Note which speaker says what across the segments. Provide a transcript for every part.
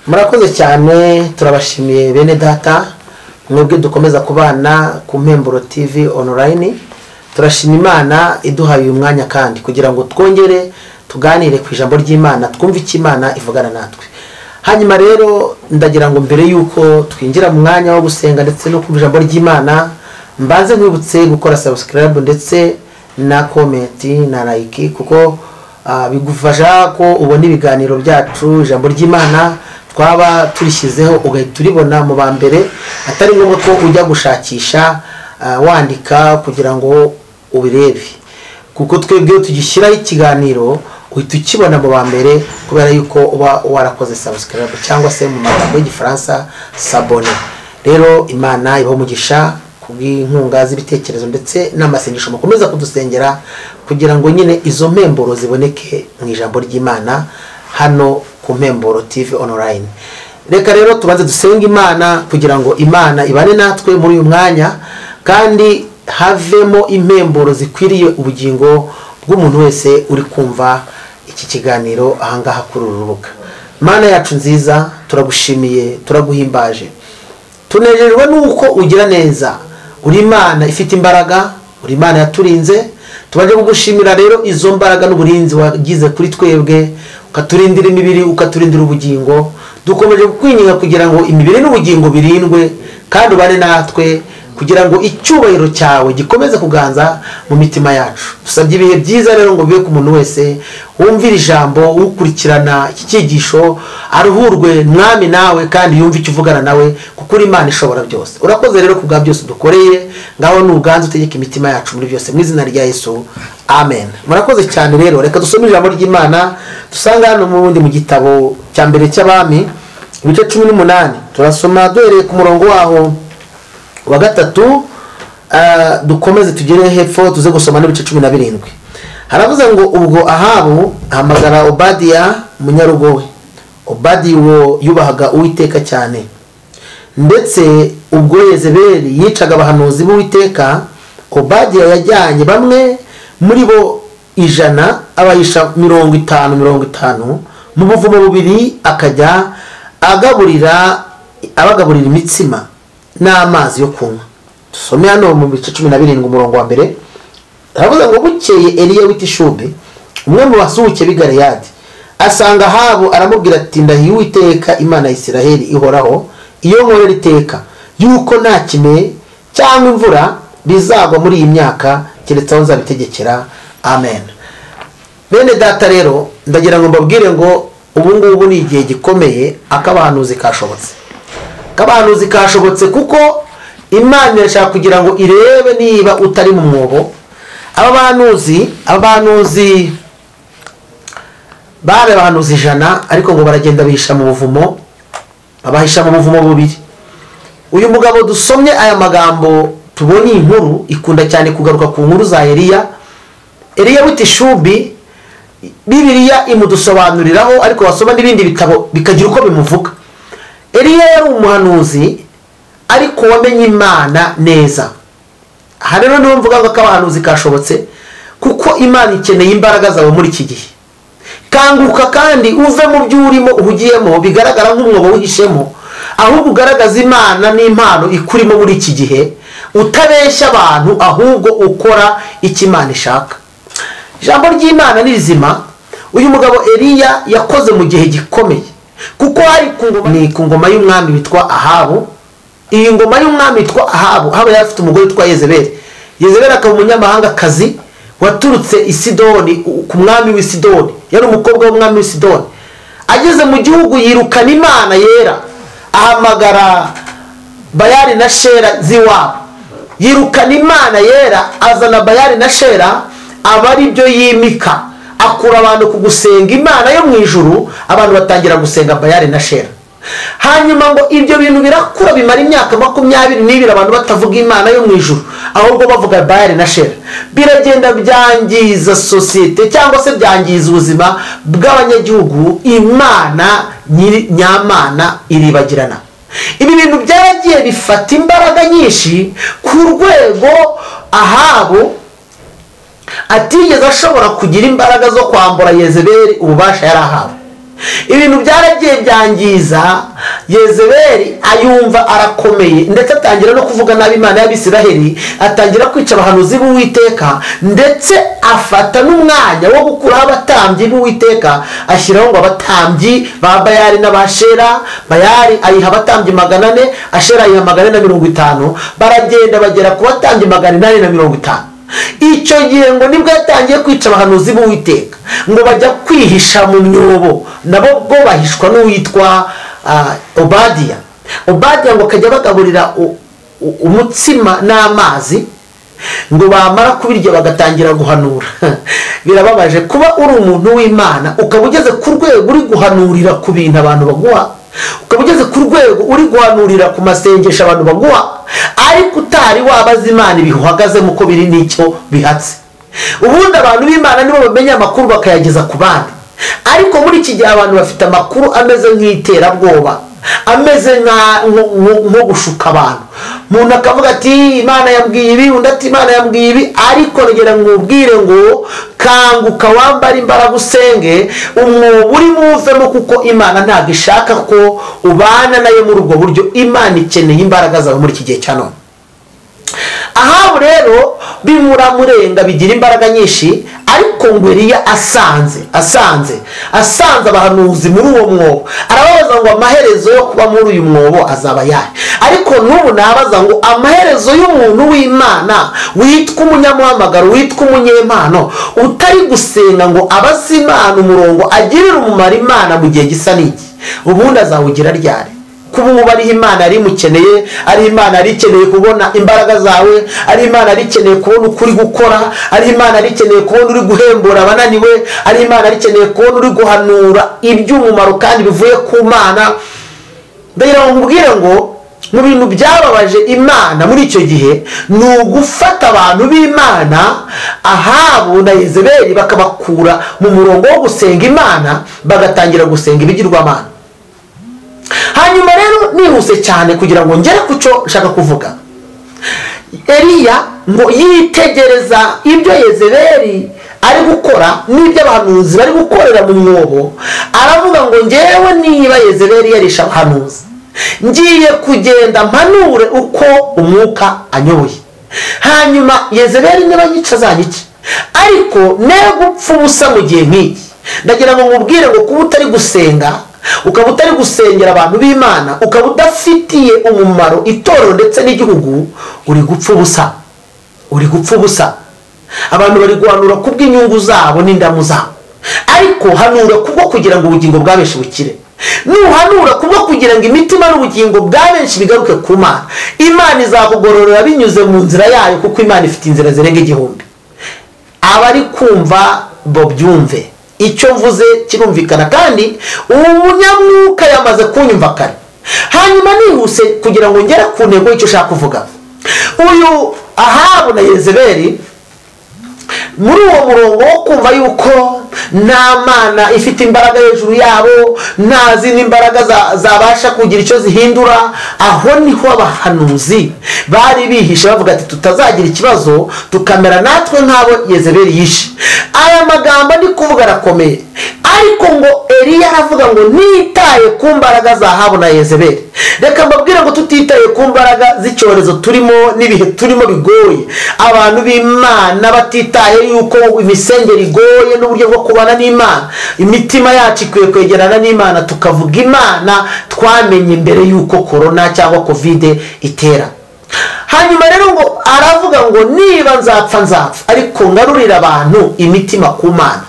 Speaker 1: Murakoze cyane, turabashimiye bene data mwebwe dukomeza kubana ku Mpemburo TV online. Turashima Imana iduhaye uyu mwanya kandi kugira ngo twongere tuganire ku ijambo ry'Imana, twumve icyo Imana ivugana natwe. Hanyuma rero ndagira ngo mbere yuko twinjira mu mwanya wo gusenga ndetse no kumva ijambo ry'Imana, mbanze nkwibutse gukora subscribe ndetse na comment na like, kuko bigufasha ko ubona ibiganiro byacu, ijambo ry'Imana twaba turishyizeho ugahita uribona mu ba mbere, atari ngombwa ko ujya gushakisha wandika kugira ngo ubirebe, kuko twebwe tugishyiraho ikiganiro uhita ukibona mu ba mbere kubera yuko uba warakoze subscribe cyangwa se mu magambo y'Igifaransa s'abonner. Rero Imana ibahe umugisha kubw'inkunga z'ibitekerezo ndetse n'amasengesho mukomeza kudusengera kugira ngo nyine izo mpemburo ziboneke mu ijambo ry'Imana hano ku Mpemburo TV online. Reka rero tubanze dusenge Imana kugira ngo Imana ibane natwe muri uyu mwanya, kandi havemo impemburo zikwiriye ubugingo bw'umuntu wese uri kumva iki kiganiro ahangaha kuri uru rubuga. Mana yacu nziza, turagushimiye, turaguhimbaje, tunejejwe nuko ugira neza. Uri Imana ifite imbaraga, uri Imana yaturinze. Tubaje kugushimira rero izo mbaraga n'uburinzi wagize kuri twebwe, ukaturindira imibiri, ukaturindira ubugingo. Dukomeje kukwinginga kugira ngo imibiri n'ubugingo birindwe, kandi ubane natwe kugira ngo icyubahiro cyawe gikomeze kuganza mu mitima yacu. Dusabye ibihe byiza rero ngo bibe ku muntu wese wumvira ijambo, ukurikirana iki cyigisho, aruhurwe mwami nawe, kandi yumve icyo uvugana nawe, kuko uri Imana ishobora byose. Urakoze rero kubwa byose dukoreye, ngaho nuganze utegeka imitima yacu muri byose, mu izina rya Yesu, amen. Murakoze cyane rero, reka dusome ijambo ry'Imana dusanga hano mu bundi mu gitabo cya mbere cy'Abami ibice 18. Turasoma duhereye ku murongo waho wa 3, dukomeze tugere hepfo tuze gusoma n'ibice 17. Haravuze ngo ubwo Ahabu ahamagara Obadiya munyarugo we. Obadiya uwo yubahaga Uwiteka cyane, ndetse ubwo Yezebeli yicaga abahanuzi b'Uwiteka, Obadiya yajyanye bamwe muri bo 100 abahisha 50 mu buvumo bubiri, akajya abagaburira imitsima n'amazi yo kunywa. Dusome hano mu bice 17 umurongo wa mbere. Haravuze ngo bukeye Eliya w'i Tishubi, umwe mu basuhuke b'i Galeyadi, asanga Ahabu aramubwira ati ndahiye Uwiteka Imana ya Isiraheli ihoraho, iyo nkorera iteka, yuko nta kime cyangwa imvura bizagwa muri iyi myaka keretse aho nzabitegekera. Amen. Bene data rero ndagira ngo mbabwire ngo ubu ngubu ni igihe gikomeye akabahanuzi kashobotse. Kabahanuzi kashobotse kuko Imana irashaka kugira ngo irebe niba utari mu mwobo. Abahanuzi bari abahanuzi 100, ariko ngo baragenda bihisha mu buvumo, babahisha mu buvumo bubiri. Uyu mugabo dusomye aya magambo, tubonye inkuru ikunda cyane kugaruka ku nkuru za Eliya. Eliya w'i Tishubi, Bibiliya imudusobanuriraho, ariko wasoma n'ibindi bitabo bikagira uko bimuvuga. Eliya yari umuhanuzi ariko wamenye Imana neza. Aha rero niho mvuga ngo akabahanuzi kashobotse, kuko Imana ikeneye imbaraga zawe muri iki gihe. Kanguka kandi uve mu byo urimo uhugiyemo bigaragara nk'umwobo wihishemo, ahubwo ugaragaza Imana n'impano ikurimo muri iki gihe, utabeshya abantu, ahubwo ukora icyo Imana ishaka. Ijambo ry'Imana ni rizima. Uyu mugabo Eliya yakoze mu gihe gikomeye, kuko hari ku ngoma y'umwami witwa Ahabu. Iyi ngoma y'umwami witwa Ahabu, Ahabu yari afite umugore witwa Yezebeli. Yezebeli akaba umunyamahangakazi waturutse i Sidoni, ku mwami w'i Sidoni. Yari umukobwa w'umwami w'i Sidoni. Ageze mu gihugu yirukana Imana yera, ahamagara Bayali na Shera z'iwabo. Yirukana Imana yera, azana Bayali na Shera, aba ari byo yimika, akura abantu ku gusenga Imana yo mu ijuru, abantu batangira gusenga Bayali na Shera. Hanyuma ngo ibyo bintu birakura bimara imyaka 22 abantu batavuga Imana yo mu ijuru, ahubwo bavuga Bayali na Shera. Biragenda byangiza sosiyete cyangwa se byangiza ubuzima bw'abanyagihugu. Imana nyamana iribagirana. Ibi bintu byaragiye bifata imbaraga nyinshi ku rwego Ahabu atigeze ashobora kugira imbaraga zo kwambura Yezebeli ububasha yari ahawe. Ibintu byaragiye byangiza Yezebeli, ayumva arakomeye, ndetse atangira no kuvuga nabi Imana y'Abisiraheli, atangira kwica abahanuzi b'Uwiteka, ndetse afata n'umwanya wo gukuraho abatambyi b'Uwiteka, ashyiraho ngo abatambyi ba Bayali n'Abashera. Bayali ayiha abatambyi 400, Ashera ayiha 450, baragenda bagera ku batambyi 850. Icyo gihe ngo nibwo yatangiye kwica abahanuzi b'Uwiteka, ngo bajya kwihisha mu myobo, nabo bwo bahishwa n'uwitwa Obadiya. Obadiya ngo akajya bagaburira umutsima n'amazi, ngo bamara kubirya bagatangira guhanura. Birababaje kuba uri umuntu w'Imana ukaba ugeze ku rwego uri guhanurira ku bintu abantu baguha, ukaba ugeze ku rwego uri guhanurira ku masengesho abantu baguha, ariko utari wabaza Imana ibihe uhagazemo uko biri n'icyo bihatse. Ubundi abantu b'Imana nibo bamenya amakuru bakayageza ku bandi, ariko muri iki gihe abantu bafite amakuru ameze nk'iterabwoba, ameze nko gushuka abantu. Umuntu akavuga ati Imana yambwiye ibi, undi ati Imana yambwiye ibi, ariko ngira nkubwire ngo kanguka, wambare imbaraga, usenge, umwobo uri muvemo, kuko Imana ntabwo ishaka ko ubana nayo muri ubwo buryo. Imana ikeneye imbaraga zawe muri iki gihe cya none. Ahabu rero bimuramurenga, bigira imbaraga nyinshi, ariko ngo Eliya asanze abahanuzi muri uwo mwobo, arababaza ngo amaherezo yo kuba muri uyu mwobo azaba ayahe? Ariko n'ubu nabaza ngo amaherezo y'umuntu w'Imana witwa umunyamuhamagaro, witwa umunyempano, utari gusenga ngo abaze Imana umurongo agirire umumaro Imana mu gihe gisa n'iki, ubundi azawugira ryari? Kuba ubu ariho Imana yari imukeneye, ari Imana yari ikeneye kubona imbaraga zawe, ari Imana yari ikeneye kubona ukuri gukora, ari Imana yari ikeneye kubona uri guhembura abananiwe, ari Imana yari ikeneye kubona uri guhanura iby'umumaro kandi bivuye ku Mana. Ndagira ngo nkubwire ngo mu bintu byababaje Imana muri icyo gihe ni ugufata abantu b'Imana Ahabu na Yezebeli bakabakura mu murongo wo gusenga Imana, bagatangira gusenga ibigirwamana. Hanyuma rero nihuse cyane kugira ngo ngere ku cyo nshaka kuvuga, Eliya ngo yitegereza ibyo Yezebeli ari gukora n'ibyo abahanuzi bari gukorera mu mwobo, aravuga ngo ngewe niba Yezebeli yarisha abahanuzi, ngiye kugenda mpanure uko umwuka anyoboye, hanyuma Yezebeli niba nyica azanyice, ariko ne gupfa ubusa mu gihe nk'iki. Ndagira ngo nkubwire ngo kuba utari gusenga, ukaba utari gusengera abantu b'Imana, ukaba udafitiye umumaro itorero ndetse n'igihugu, uri gupfa ubusa, uri gupfa ubusa. Abantu bari guhanura kubw'inyungu zabo n'indamu zabo, ariko hanura kubwo kugira ngo ubugingo bwa benshi bukire. Nuhanura kubwo kugira ngo imitima n'ubugingo bwa benshi bigaruke ku Mana, Imana izakugororera binyuze mu nzira yayo, kuko Imana ifite inzira zirenga 1000. Abari kumva bo byumve icyo mvuze kirumvikana, kandi umunyamwuka yamaze kunyumva kare. Hanyuma nihuse kugira ngo ngere ku ntego y'icyo ushaka kuvuga, uyu Ahabu na Yezebeli muri uwo murongo wo kumva yuko nta Mana ifite imbaraga hejuru yabo, nta zindi mbaraga zabasha kugira icyo zihindura, aho niho abahanuzi bari bihishe bavuga ati tutazagira ikibazo tukamera natwe nk'abo Yezebeli yishe. Aya magambo ndi kuvuga arakomeye, ariko ngo Eliya aravuga ngo nitaye ku mbaraga za Ahabu na Yezebeli. Reka mbabwire ngo tutitaye ku mbaraga z'icyorezo turimo n'ibihe turimo bigoye, abantu b'Imana batitaye yuko imisengero igoye n'uburyo bwo kubana n'Imana, imitima yacu ikwiye kwegerana n'Imana, tukavuga Imana twamenye mbere yuko corona cyangwa covid itera. Hanyuma rero ngo aravuga ngo niba nzapfa nzapfa, ariko ngarurira abantu imitima ku Mana.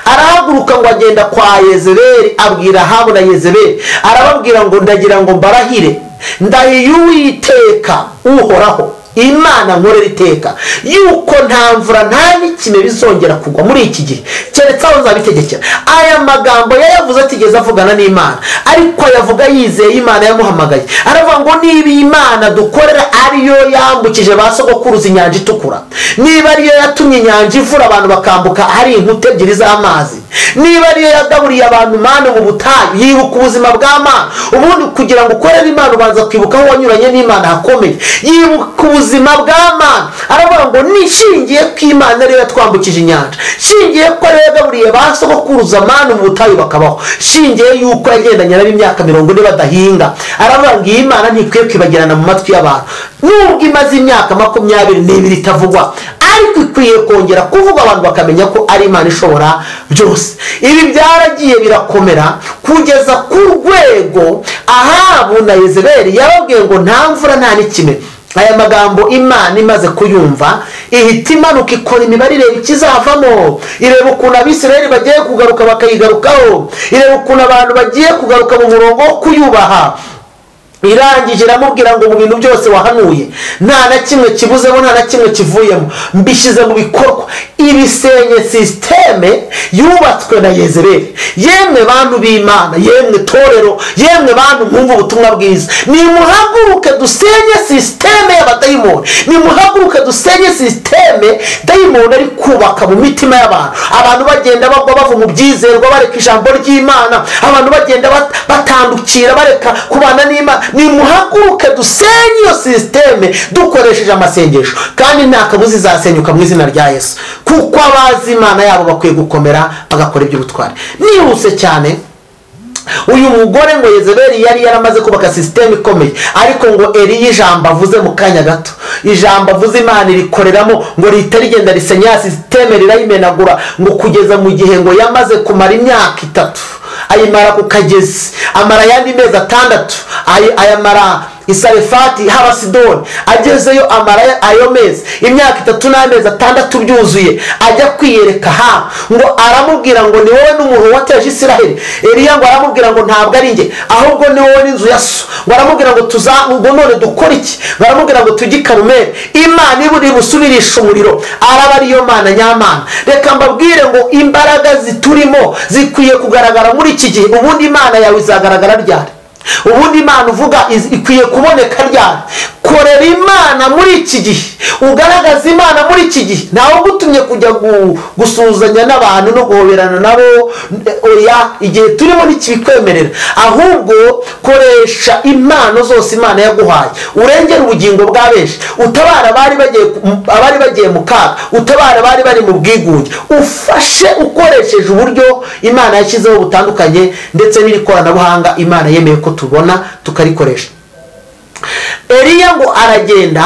Speaker 1: Arahaguruka ngo agenda kwa Yezebeli, abwira Ahabu na Yezebeli, arababwira ngo ndagira ngo mbarahire, ndahiye Uwiteka Uhoraho Imana nkorera iteka, yuko nta mvura nta n'ikime bizongera kugwa muri iki gihe, keretse aho nzabitegekera. Aya magambo yayavuze atigeze avugana n'Imana, ariko ayavuga yizeye Imana yamuhamagaye. Aravuga ngo niba Imana dukorera ariyo yambukije ba sogokuruza inyanja itukura, niba ariyo yatumye inyanja ivura abantu bakambuka hari inkuta ebyiri z'amazi, niba ariyo yagaburiye abantu manu mu butayu, yibuka ubuzima bwa Mana. Ubundi kugira ngo ukorere Imana ubanza kwibuka aho wanyuranye n'Imana hakomeye, yibuka ubuzima bw'Imana. Aravuga ngo nishingiye ko Imana ariyo yatwambukije inyanja, shingiye ko ariyo yagaburiye ba sogokuruza manu mu butayu bakabaho, shingiye yuko yagendanye nabo imyaka 40 badahinga. Aravuga ngo iyi Imana ntikwiye kwibagirana mu matwi y'abantu, nubwo imaze imyaka 22 itavugwa, ariko ikwiye kongera kuvuga abantu bakamenya ko ari Imana ishobora byose. Ibi byaragiye birakomera kugeza ku rwego Ahabu na Yezebeli yababwiye ngo nta mvura nta n'ikime. Aya magambo Imana imaze kuyumva ihita imanuka ikora imibare ireba ikizavamo, ireba ukuntu Abisirayeli bagiye kugaruka bakayigarukaho, ireba ukuntu abantu bagiye kugaruka mu murongo wo kuyubaha. Irangije iramubwira ngo mu bintu byose wahanuye nta na kimwe kibuzemo, nta na kimwe kivuyemo, mbishyize mu bikorwa. Ibisenye sisiteme yubatswe na Yezebeli. Yemwe bantu b'Imana, yemwe torero, yemwe bantu mwumva ubutumwa bwiza, nimuhaguruke dusenye sisiteme y'abadayimoni, nimuhaguruke dusenye sisiteme dayimoni ari kubaka mu mitima y'abantu. Abantu bagenda bagwa bava mu byizerwa bareka ijambo ry'Imana, abantu bagenda batandukira bareka kubana n'Imana. Nimuhaguruke dusenye iyo sisiteme dukoresheje amasengesho, kandi nta kabuza izasenyuka mu izina rya Yesu, kuko abazi Imana yabo bakwiye gukomera bagakora iby'ubutwari. Nihuse cyane, uyu mugore ngo Yezebeli yari yaramaze kubaka sisiteme ikomeye, ariko ngo Eliya ijambo avuze mu kanya gato, ijambo avuze Imana irikoreramo ngo rihita rigenda risenya sisiteme rirayimenagura, ngo kugeza mu gihe ngo yamaze kumara imyaka 3 ayimara ku kagezi, amara ayandi mezi 6 ayamara i Sarefati haba Sidoni, agezeyo amara ayo mezi imyaka 3 n'amezi 6 byuzuye, ajya kwiyereka ha ngo aramubwira ngo ni wowe n'umuntu wateje Isiraheli. Eliya ngo aramubwira ngo ntabwo ari njye, ahubwo ni wowe n'inzu ya so. Ngo aramubwira ngo tuza ngo none dukora iki? Ngo aramubwira ngo tujye i Karumeli, Imana iburi busubirisha umuriro, araba ariyo Mana nyamana. Reka mbabwire ngo imbaraga ziturimo zikwiye kugaragara muri iki gihe. Ubundi Imana yawe izagaragara ryari? Ubundi Imana uvuga ikwiye kuboneka ryari? Korera Imana muri iki gihe, ugaragaza Imana muri iki gihe. Ntawe ugutumye kujya gusuhuzanya n'abantu no guhoberana nabo, oya, igihe turimo ntikibikwemerera. Ahubwo koresha impano zose Imana yaguhaye, urengere ubugingo bwa benshi, utabara abari bagiye mu kaga, utabara abari bari mu bwigunge, ufashe ukoresheje uburyo Imana yashyizeho butandukanye, ndetse n'iri koranabuhanga Imana yemeye ko tubona tukarikoresha. Eliya ngo aragenda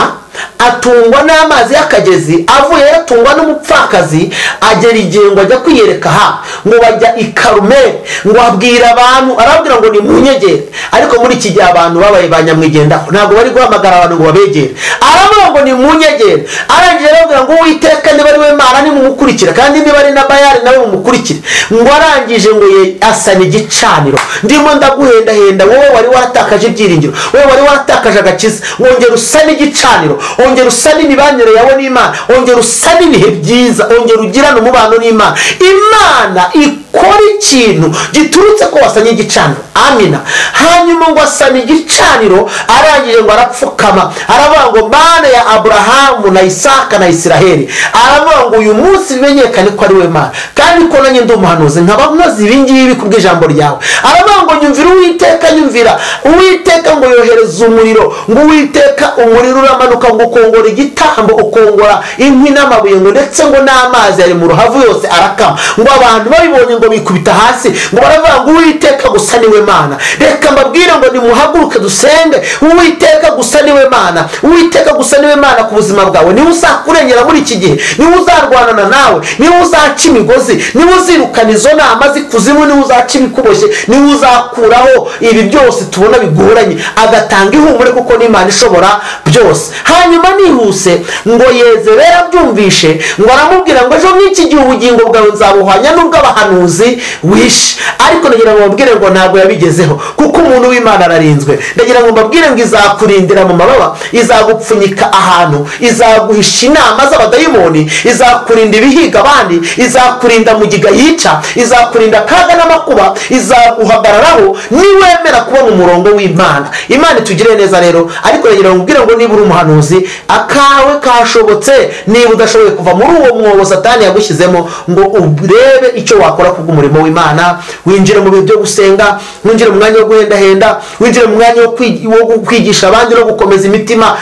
Speaker 1: atungwa n'amazi y'akagezi, avuye yatungwa n'umupfakazi, agera igihe ngo ajya kwiyereka ha ngo bajya i Karumeli, ngo abwira abantu, arabwira ngo ni munyegere. Ariko muri iki gihe abantu babaye ba nyamwigendaho, ntabwo bari guhamagara abantu ngo babegere. Aravuga ngo ni munyegere, arangije arabwira ngo Uwiteka niba ari we Mana nimumukurikira, kandi niba ari na Bayali nawe mumukurikire. Ngo arangije ngo asana igicaniro. Ndimo ndaguhendahenda wowe wari waratakaje ibyiringiro, wowe wari waratakaje agakiza, wongera usana igicaniro, ongera usane imibanire yawe n'Imana, ongera usane ibihe byiza, ongera ugirane umubano n'Imana. Imana ikora ikintu giturutse ko wasanye igicaniro. Amina. Hanyuma ngo asane igicaniro, arangije ngo arapfukama, aravuga ngo Mana ya Aburahamu na Isaka na Isiraheli, aravuga ngo uyu munsi bimenyekane ko ari we Mana, kandi ko nanjye ndi umuhanuzi nkaba nkoze ibi ngibi kubw'ijambo ryawe. Aravuga ngo nyumvira Uwiteka, nyumvira Uwiteka, ngo yohereza umuriro, ngo Uwiteka umuriro uramanuka ngo ukongora igitambo, ukongora inkwi n'amabuye, ngo ndetse ngo n'amazi ari mu ruhavu yose arakama. Ngo abantu babibonye ngo bikubita hasi, ngo baravuga ngo Uwiteka gusa niwe Mana. Reka mbabwire ngo nimuhaguruke dusenge Uwiteka gusa niwe Mana, Uwiteka gusa niwe Mana ku buzima bwawe. Niwe uzakurengera muri iki gihe, niwe uzarwanana nawe, niwe uzaca imigozi, niwe uzirukana izo nama z'ikuzimu, niwe uzaca ibikuboshye, niwe uzakuraho ibi byose tubona bigoranye, agatanga ihumure kuko n'Imana ishobora byose. Hanyuma nihuse ngo Yezebeli abyumvishe, ngo aramubwira ngo ejo nk'iki gihe ubugingo bwawe nzabuhwanya n'ubw'abahanuzi wishe. Ariko ndagira ngo mbabwire ngo ntabwo yabigezeho, kuko umuntu w'Imana ararinzwe. Ndagira ngo mbabwire ngo izakurindira mu mababa, izagupfunyika ahantu, izaguhisha inama z'abadayimoni, izakurinda ibihiga abandi, izakurinda mugiga yica, izakurinda akaga n'amakuba, izaguhagararaho niwemera kuba mu murongo w'Imana. Imana itugire neza rero. Ariko ndagira ngo mbabwire ngo niba uri umuhanuzi, akawe kashobotse. Niba udashoboye kuva muri uwo mwobo Satani yagushyizemo, ngo urebe icyo wakora kubw'umurimo w'Imana, winjire mu bihe byo gusenga, winjire mu mwanya wo guhendahenda, winjire mu mwanya wo kwigisha abandi no gukomeza imitima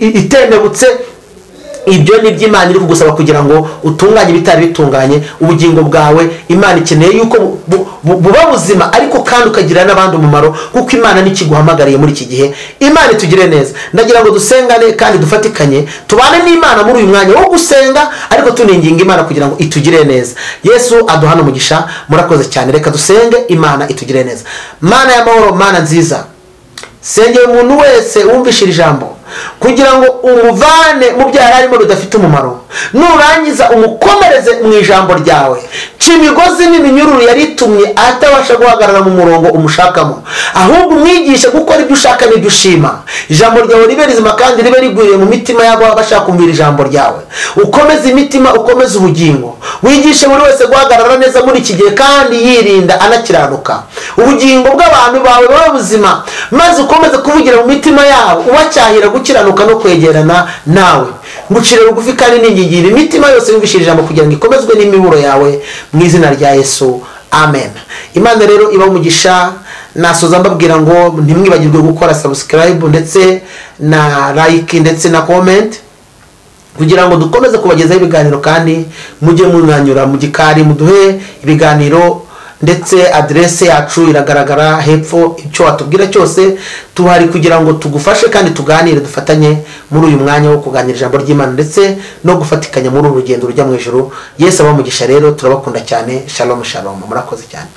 Speaker 1: itendebutse. Ibyo ni iby'Imana iri kugusaba kugira ngo utunganye ibitari bitunganye. Ubugingo bwawe Imana ikeneye yuko buba buzima, ariko kandi ukagira n'abandi umumaro, kuko Imana nikiguhamagariye muri iki gihe. Imana itugire neza. Ndagira ngo dusengane kandi dufatikanye, tubane n'Imana muri uyu mwanya wo gusenga, ariko tuninginga Imana kugira ngo itugire neza. Yesu aduhane umugisha. Murakoze cyane. Reka dusenge Imana itugire neza. Mana y'amahoro, Mana nziza, sengera umuntu wese wumvishije ijambo kugira ngo umuvane mu byaha arimo bidafite umumaro, nurangiza umukomereze mu ijambo ryawe. Ca imigozi n'iminyururu yari itumye atabasha guhagarara mu murongo umushakamo, ahubwo umwigishe gukora ibyo ushaka n'ibyo ushima. Ijambo ryawe ribe rizima kandi ribe rigwiriye mu mitima yabo abashaka kumvira ijambo ryawe. Ukomeze imitima, ukomeze ubugingo, wigishe buri wese guhagarara neza muri iki gihe kandi yirinda anakiranuka. Ubugingo bw'abantu bawe bube buzima, maze ukomeze kuvugira mu mitima yabo ubacyahira gukiranuka no kwegerana nawe. Ngucire bugufi kandi ningingira imitima yose yumvishije ijambo kugira ngo ikomezwe n'imiburo yawe, mu izina rya Yesu, amen. Imana rero iba umugisha. Nasoza mbabwira ngo ntimwibagirwe gukora subscribe ndetse na like ndetse na comment, kugira ngo dukomeze kubagezaho ibiganiro, kandi mujye munanyura mu gikari muduhe ibiganiro, ndetse adresse yacu iragaragara hepfo. Icyo watubwira cyose tuhari kugira ngo tugufashe kandi tuganire, dufatanye muri uyu mwanya wo kuganira ijambo ry'Imana ndetse no gufatikanya muri uru rugendo rujya mu ijuru. Yesu abamugisha. Rero turabakunda cyane. Shalom shalom. Murakoze cyane.